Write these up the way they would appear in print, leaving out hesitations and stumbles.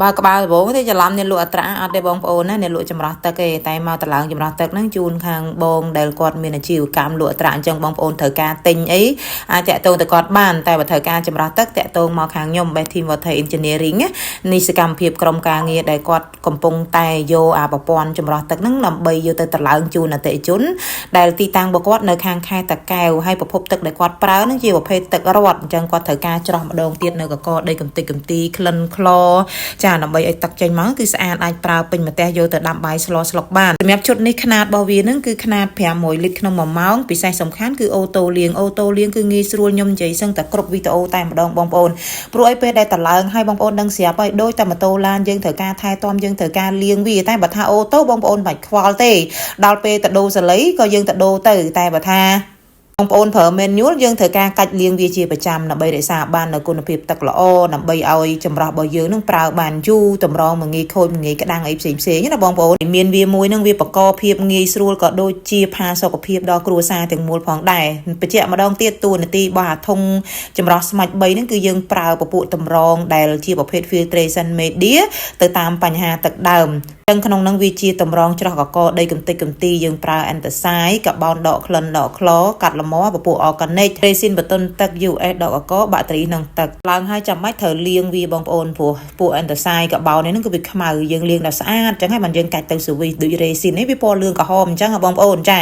បើក្បាលដំបូងទេច្រឡំអ្នកលក់អត្រាអត់ទេបងប្អូនណាអ្នកលក់ចម្រោះទឹកទេតែមកតឡើងចម្រោះទឹកហ្នឹងជូនខាងបងដែលគាត់មានអាជីវកម្មលក់អត្រាអញ្ចឹងបងប្អូនត្រូវការទិញអីអាចតាក់ទងទៅគាត់បានតែបើត្រូវការចម្រោះទឹកតាក់ទងមកខាងខ្ញុំ Best Team Water Engineering ណានេះសកម្មភាពក្រុមការងារដែលគាត់កំពុងតែយកអាប្រព័ន្ធចម្រោះទឹកហ្នឹងដើម្បីយកទៅតឡើងជូនអតិថិជនដែលទីតាំងរបស់គាត់នៅខាងខេត្តតាកែវហើយប្រភពទឹកដែលគាត់ប្រើហ្នឹងជាប្រភេទទឹករត់អញ្ចឹងគាត់ត្រូវការច្រោះម្ដងទៀតនៅកកដីកំតិចកំទីក្លិនក្លចាដើម្បីឲ្យទឹកចេញមកគឺស្អាតអាចប្រើពេញម្ទះយកទៅដាំបាយស្លស្លុកបានសម្រាប់ឈុតនេះខ្នាតរបស់វានឹងគឺខ្នាត500លីត្រក្នុង1ម៉ោងពិសេសសំខាន់គឺ auto លាង auto លាងគឺងាយស្រួលខ្ញុំនិយាយសឹងតែគ្រប់វីដេអូតែម្ដងបងប្អូនព្រោះអីពេលដែលតឡើងឲ្យបងប្អូនដឹងស្រាប់ហើយដូចតែម៉ូតូឡានយើងត្រូវការថែទាំយើងត្រូវការលាងវាតែបើថា auto បងប្អូនមិនបាច់ខ្វល់ទេដល់ពេលទៅដូរសាលីក៏យើងទៅដូរទៅតែបើថាបងប្អូនប្រើ manual យើងត្រូវការកាច់លាងវាជាប្រចាំដើម្បីរក្សាបាននូវគុណភាពទឹកល្អដើម្បីឲ្យចម្រោះរបស់យើងនឹងប្រើបានយូរតម្រងមិនងាយខូចមិនងាយក្តាំងអីផ្សេងផ្សេងណាបងប្អូនមានវាមួយនឹងវាបង្កភាពងាយស្រួលក៏ដូចជាផាសុកភាពដល់គ្រួសារទាំងមូលផងដែរបញ្ជាក់ម្ដងទៀតតួនាទីរបស់អាធុងចម្រោះស្មាច់3ហ្នឹងគឺយើងប្រើពពួកតម្រងដែលជាប្រភេទ filtration media ទៅតាមបញ្ហាទឹកដើមទាំងក្នុងនឹងវាជាតម្រងច្រោះកកដីកំតិចកំទីយើងប្រើអន្តសាយកាបោនដកក្លិនដកក្លកាត់លមពពួក organic រេស៊ីនបតុនទឹក US ដកកកបាក់តេរីក្នុងទឹកឡើងហើយចាំបាច់ត្រូវលាងវាបងប្អូនព្រោះពួកអន្តសាយកាបោននេះហ្នឹងគឺវាខ្មៅយើងលាងដល់ស្អាតអញ្ចឹងហើយបានយើងកាច់ទៅ service ដូចរេស៊ីននេះវាពណ៌លឿងក្រហមអញ្ចឹងបងប្អូនចា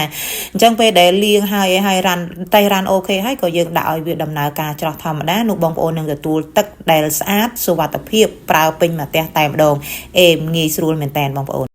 អញ្ចឹងពេលដែលលាងហើយហើយ run តេ run OK ហើយក៏យើងដាក់ឲ្យវាដំណើរការច្រោះធម្មតានោះបងប្អូននឹងទទួលទឹកដែលស្អាតសុវត្ថិភាពប្រើពេញមួយផ្ទះតែម្ដងអេមងាយស្រួលមែនតើបងប្អូន។